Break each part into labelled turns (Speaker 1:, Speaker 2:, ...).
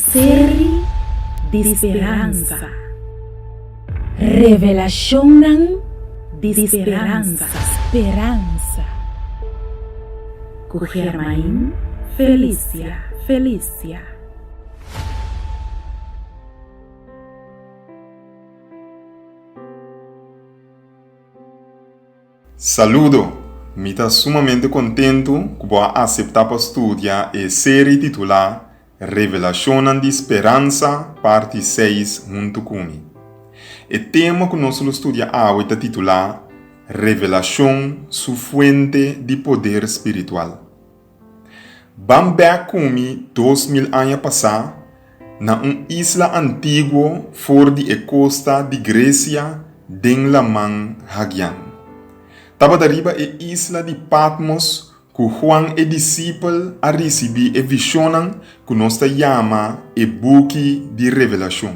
Speaker 1: Seri di speransa. Revelashonnan di speransa. Speransa. Ku Germain Felicia Felicia.
Speaker 2: Saludo! Mi ta sumamente kontentu ku bo a aseptá pa studia e seri titulá Revelashonnan di Speransa, Parti seis huntu ku mi. E tema ku nos lo studia awe ta titulá Revelashon, Su Fuente di Poder Spiritual. Ban bek ku mi 2000 aña pasá na un isla antiguo for di e kosta di Gresia den Laman Hagian. Tabata riba e isla di Patmos ku Juan e disipel a risibí e vishonnan ku nos ta yama e buki di Revelashon.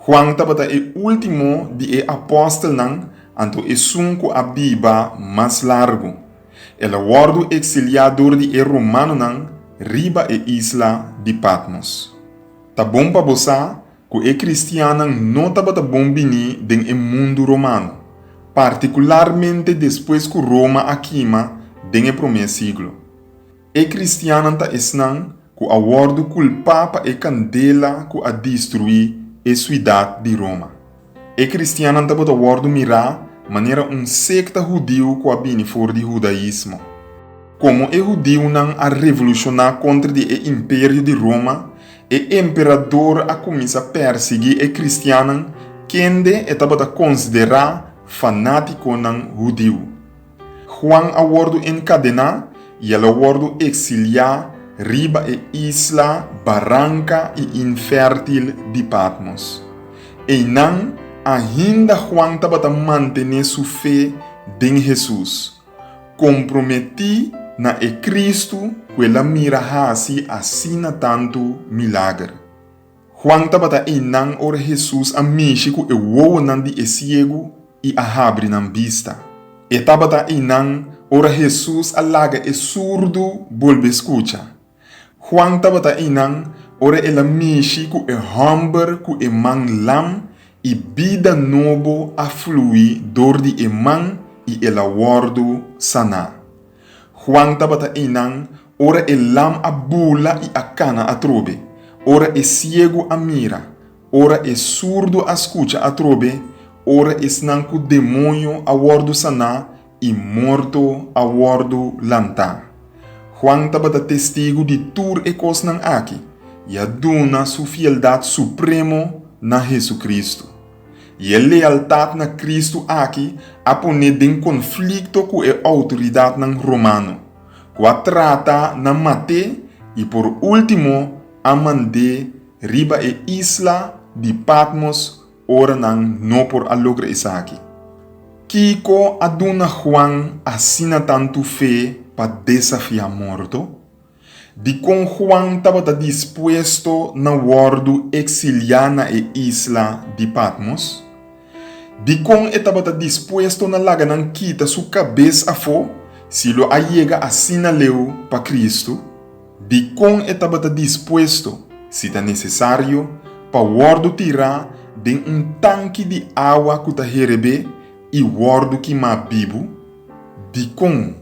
Speaker 2: Juan tabata e último di e apòstelnan anto esun ku a biba mas largu. El a wòrdu eksiliá dor di e romanonan riba e isla di Patmos. Ta bon pa bo sa ku e kristiannan no tabata bon biní den e mundu romano, partikularmente despues ku Roma a kima den e promé siglo. E kristiannan ta esnan ku a wòrdu kulpá pa e kandela ku a destruí e suidat di Roma. E kristiannan tabata wòrdu mirá manera un sekta hudiu ku a bini for di hudaismo. Komo e hudiunan a revolushoná kontra di e imperio di Roma, e emperador a kuminsá persiguí e kristiannan kende e tabata konsiderá fanátikonan hudiu. Juan a wòrdu enkadená i el a wòrdu eksiliá riba e isla baranka i infèrtil di Patmos. Einan, ainda Juan tabata mantené su fe den Hesus, komprometí na e Kristu ku el a mira hasi asina tantu milager. Juan tabata einan ora Hesus a mishi ku e wowonan di e siegu i a habri nan bista. E tabata einan ora Hesus a laga e surdu bolbe skucha. Juan tabata einan ora el a mishi ku e hòmber ku e man lam i bida nobo a flui dor di e man i el a wòrdu saná. Juan tabata einan ora e lam a bula i a kana atrobe, ora e siegu a mira, ora e surdu a skucha atrobe, ora esnan ku demoño a wòrdu saná i morto a wòrdu lantá. Juan tabata testigu di tur e kosnan aki i a duna su fieldat supremo na Hesukristu. I e lealtat na Kristu aki a pon'é den konflikto ku e outoridatnan romano, ku a trata na mat'é i por último a mand'é riba e isla di Patmos ora nan no por a logra esaki. Kiko a duna Juan asina tantu fe pa desafiá morto? Dikon Juan tabata dispuesto na wòrdu eksiliá na e isla di Patmos? Dikon e tabata dispuesto na laga nan kita su kabes afó si lo a yega asina leu pa Kristu? Dikon e tabata dispuesto, si ta nesesario, pa wòrdu tirá den un tanki di awa ku ta herebé i wòrdu kimá bibu? Dikon?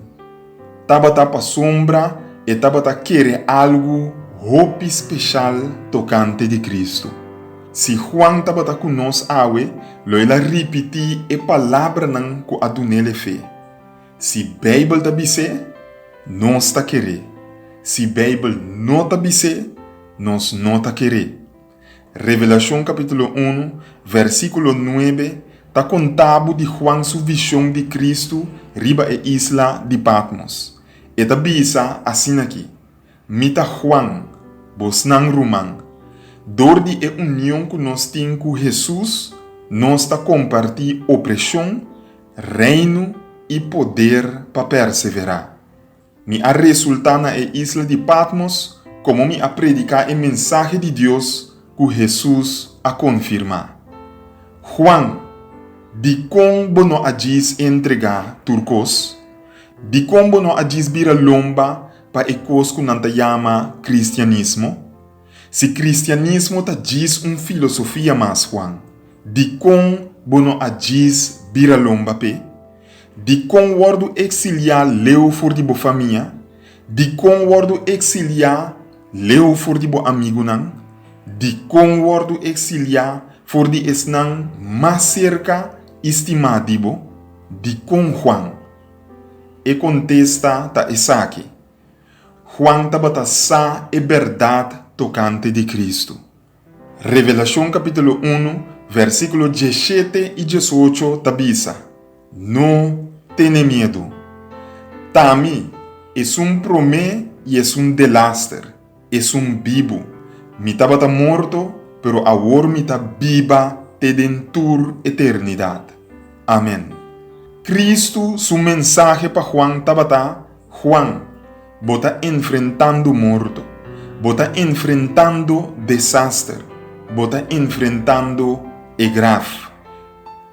Speaker 2: Tabata pasobra e tabata kere algu hopi speshal tokante di Kristu. Si Juan tabata ku nos awe, lo el a ripití e palabranan ku a dun'el e fe. Si Beibel ta bis'é, nos ta ker'é. Si Beibel no ta bis'é, nos no ta ker'é. Revelashon kapítulo unu, versíkulo nuebe ta konta bo di Juan su vishon di Kristu riba e isla di Patmos. E ta bisa asin'akí, Mi ta Juan, bosnan ruman. Dor di e union ku nos tin ku Hesus, nos ta kompartí opreshon, reino i poder pa perseverá. Mi a resultá na e isla di Patmos komo mi a prediká e mensahe di Dios ku Hesus a konfirmá. Juan, dikon bo no a djis entregá tur kos? Dikon bo no a djis bira lomba pa e kos ku nan ta yama kristianismo? Si kristianismo ta djis un filosofia mas, Juan, dikon bo no a djis bira lomba p'e? Dikon wòrdu eksiliá leu for di bo famia? Dikon wòrdu eksiliá leu for di bo amigunan? Dikon wòrdu eksiliá for di esnan mas serka i stimá di bo? Dikon, Juan? E kontesta ta esaki, Juan tabata sa e bèrdat tokante di Kristu. Revelashon kapítulo unu, versíkulo diesshete i diesocho ta bisa, No tene miedu. T'ami, esun promé i esun delaster, esun bibu. Mi tabata morto, pero awor mi ta biba te den tur eternidat. Amèn. Kristu su mensahe pa Juan tabata, Juan, bo ta enfrentando morto. Bo ta enfrentando desaster. Bo ta enfrentando e graf.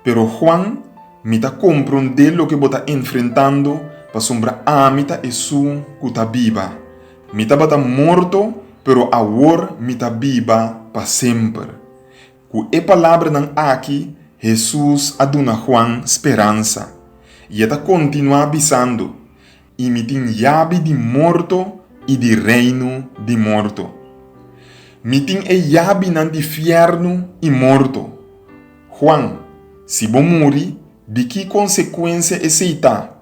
Speaker 2: Pero Juan, mi ta komprondé loke bo ta enfrentando pasobra ami ta esun ku ta biba. Mi tabata morto, pero awor mi ta biba pa semper. Ku e palabranan aki, Hesus a duna Juan speransa. I e ta kontinuá bisando, I mi tin yabi di morto i di reino di morto. Mi tin e yabinan di fièrnu i morto. Juan, si bo muri, di ki konsekuensia esei ta?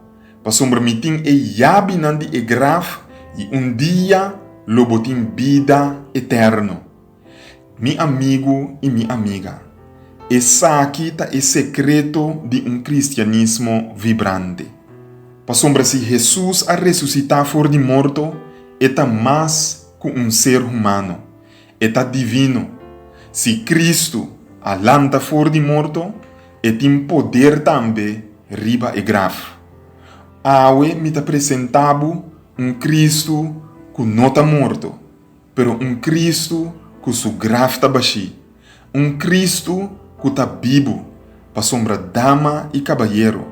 Speaker 2: Pasobra mi tin e yabinan di e graf i un dia lo bo tin bida eterno. Mi amigu i mi amiga, esaki ta e sekreto di un kristianismo vibrante. Pasobra si Hesus a resusitá for di morto, e ta mas ku un ser humano, e ta divino. Si Kristu a lanta for di morto, e tin poder tambe riba e graf. Awe mi ta presentá bo un Kristu ku no ta morto. Pero un Cristo cu su graf ta bashí, un Cristo cu ta bibu, pasobra dama i cabayero,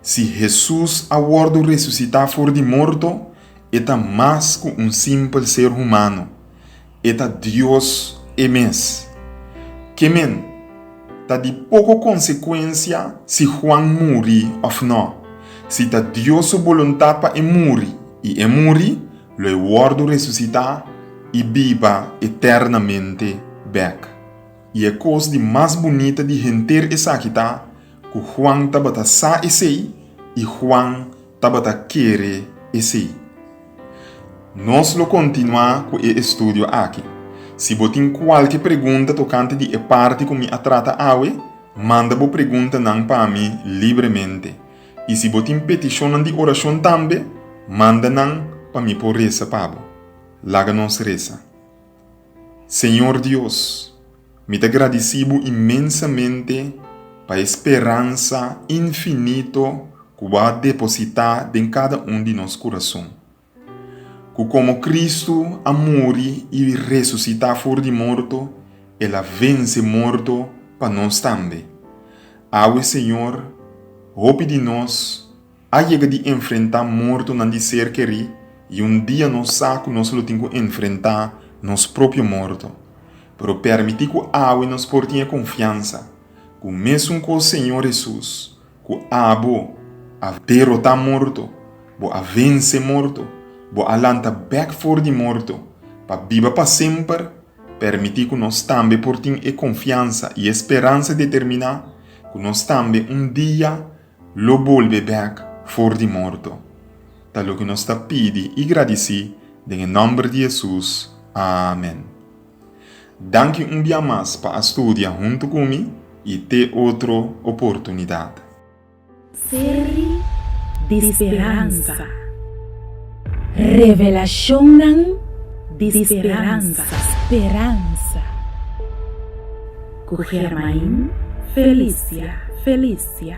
Speaker 2: si Jesus a wordo resucitá for di morto, e ta mas cu un simpel ser humano, e ta Dios e mes. Ke men, ta di poco consecuencia si Juan muri of no. Si ta Dios su boluntad pa e muri, i e muri, Lo e wòrdu resusitá i biba eternamente bèk. I e kos di mas bunita di henter esaki ta ku Juan tabata sa esei i Juan tabata kere esei. Nos lo kontinuá ku e estudio aki. Si bo tin kualke pregunta tokante di e parti ku mi a trata awe, manda bo preguntanan pa mi libremente. I si bo tin petishonnan di orashon tambe, manda nan pa mi por resa pa bo. Laga nos resa. Señor Dios, mi ta gradisí bo inmensamente pa e speransa infinito ku bo a depositá den kada un di nos kurason. Ku komo Kristu a muri i resusitá for di morto, el a vense morto pa nos tambe. Awe, Señor, hopi di nos a yega di enfrentá mortonan di ser kerí i un dia nos sa ku nos lo tin ku enfrentá nos propio morto. Pero permití ku awe nos por tin e konfiansa ku mesun kos Señor Hesus Ku abo a derotá morto, bo a vense morto, bo a lanta bèk for di morto pa biba pa semper, permití ku nos tambe por tin e konfiansa i e speransa determiná ku nos tambe un dia lo bolbe bèk for di morto. Ta loke nos ta pidi i gradisí den e nòmber di Hesus. Amèn. Danki un bia mas pa a studia huntu ku mi i te otro oportunidat.
Speaker 1: Seri di speransa. Revelashonnan di speransa. Speransa. Ku Germain Felicia Felicia.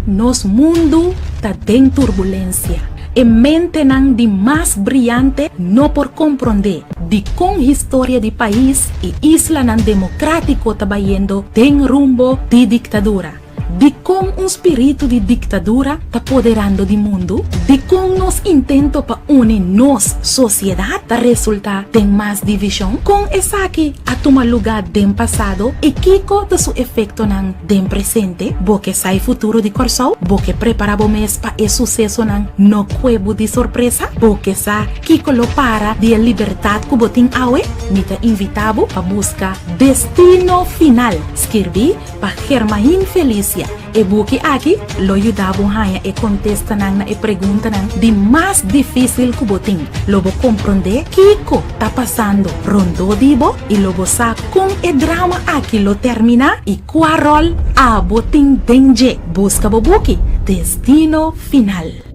Speaker 1: Nos mundu ta den turbulensia. E mentenan di mas briante no por komprondé dikon historia di pais i islanan demokratiko ta bayendo den rumbo di diktadura. Dikon. Kon un spiritu di diktadura ta poderando di mundu? Dikon nos intento pa uni nos sosiedat ta resultá den mas divishon? Kon esaki a tuma lugá den pasado i kiko ta su efektonan den presente? Bo ke sa e futuro di Kòrsou? Bo ke prepará bo mes pa e susesonan no kue bo di sorpresa? Bo ke sa kiko lo para di e libertat ku bo tin awe? Mi ta invitá bo pa buska Destino Final, skirbí Pa Germain Felicia, e buki aki lo yuda bo haña e kontestanan na e preguntanan di mas difísil ku bo tin. Lo bo komprondé kiko ta pasando rondó di bo i lo bo sa kon e drama aki lo terminá i kua ròl abo tin den dje. Buska bo buki, Destino Final.